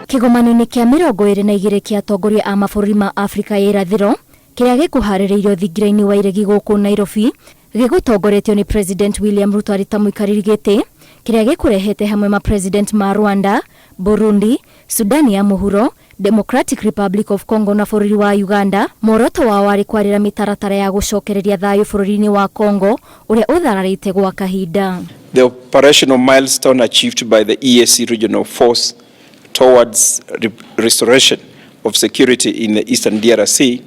Kĩgomano-inĩ kĩa 22 kĩa atongoria a mabũrũri ma Afrika ya irathĩro kĩrĩa gĩkũharĩrĩirio thingira-inĩ wa iregi gũkũ Nairobi, gĩgũtongoretio nĩ President William Ruto arĩ ta mũikarĩri gĩtĩ, kĩrĩa gĩkũrehete hamwe ma President ma Rwanda, Burundi, Sudani ya Mũhuro, Democratic Republic of Congo na bũrũri wa Uganda. Muoroto wao warĩ kwarĩra mĩtaratara ya gũcokereria thayũ bũrũri-inĩ wa Congo ũrĩa ũthararĩte gwa kahinda. The operational milestone achieved by the EAC Regional Force towards restoration of security in the Eastern DRC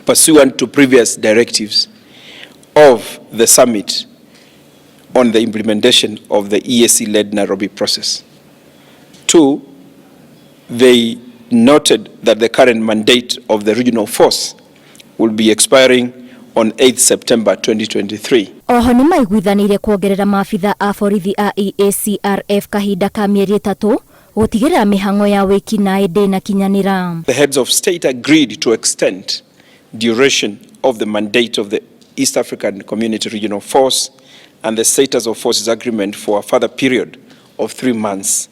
pursuant to previous directives of the summit on the implementation of the EAC-led Nairobi process. Two, they noted that the current mandate of the regional force will be expiring on 8 September 2023. Oho nĩ maiguithanĩirie kuongerera maabitha a borithi a EACRF kahinda ka mĩeri 3 gũtigĩrĩra mĩhang'o ya wĩkinaĩ ndĩnakinyanĩra. The heads of state agreed to extend duration of the mandate of the East African Community Regional Force and the Status of Forces Agreement for a further period of 3 months,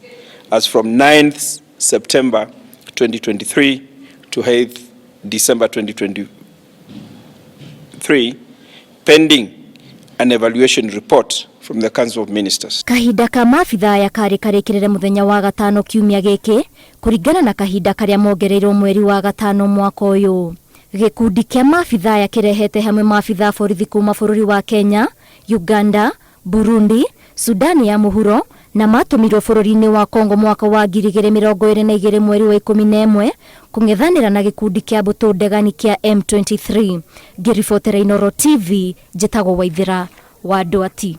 as from 9th September 2023 to 8th December 2023, pending an evaluation report from the Council of Ministers. Kahinda ka maabitha aya karĩ karĩkĩrĩre mũthenya wa gatano kiumia gĩkĩ, kũringana na kahinda karĩa mongereirwo mweri wa gatano mwaka ũyũ. Gĩkundi kĩa maabitha aya kĩrehete hamwe maabitha a borithi kuma bũrũri wa Kenya, Uganda, Burundi, Sudani ya Mũhuro na matũmirwo bũrũri-inĩ wa Congo mwaka wa 2022 mweri wa 11 kũng'ethanĩra na gĩkundi kĩa mbũtũ ndegani kĩa M23. Ngĩribotera Inooro TV, njĩtagwo Waithĩra wa Ndwati.